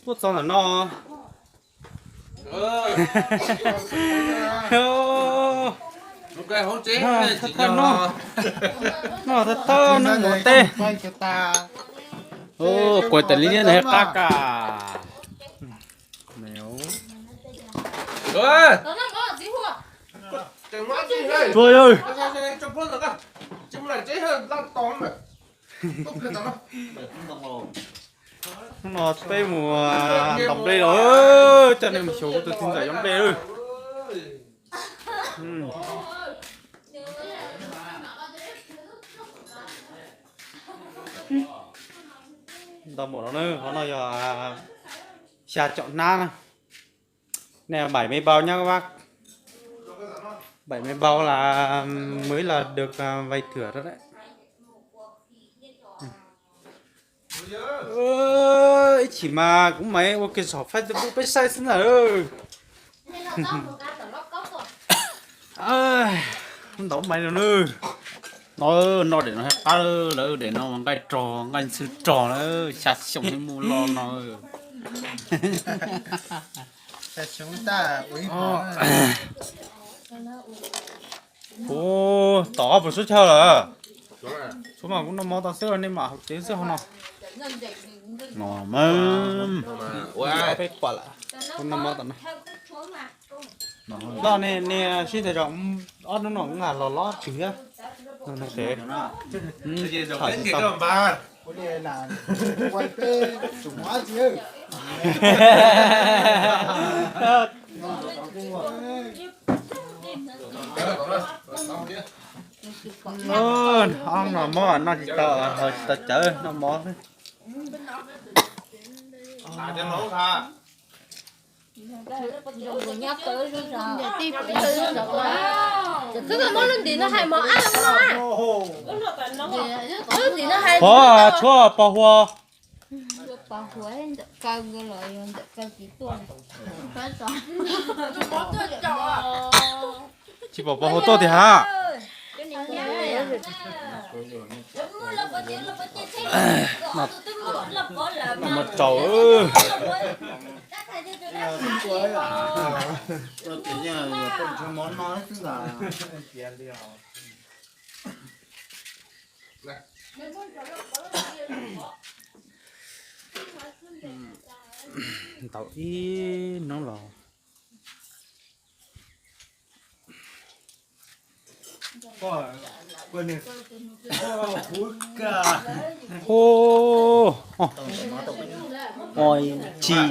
Tuaj txog ntawm no. Thawj thawj no, no thawj thawj no mus teb. Quav tas li thiab nws qab kas. Hnub no peb mus ntaus nplej los, coj nej mus xyuas kuv tus txiv ntxawm cov nplej. Ntau npaum no na, qhov no yog xya caum hnab na. Này bảy mươi bao nhá các bác. Bảy mươi bao là mới là được à, vay thửa đó đấy. Ơ, ib chim mas kuv maiv ua ke saum Facebook peb saib xwb ntag. Ntau maiv no na. No, no daim no qab lawm, daim no mas nqaij rog, nqaij ntxhw rog lawm, xya xyoo thiaj muaj lo no. Ua, tom qab puas suab chaw lawm? Suab mas kuv noj mov tau xwb, nej mam haus tsev xwb hauv no. Peb pom lawm, kuv noj mov tom no. Noj nej sib ntag, ob hnub no kuv nqa los lob tswv thiab. Ob no mov noj tsis tau, haus tsis tau cawv noj mov xwb. Twb muab lub ntim no hais mov ab no. Lub ntim no hais, tshuav pos hua. Tsis pom pos hua tuaj tiag ha. Noj mov tsaus. Ntaus ib hnub los. Hu, ua tsis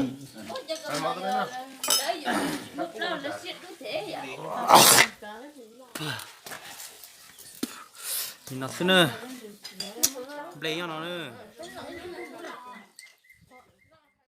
li no xwb na. Nplej nyob no na.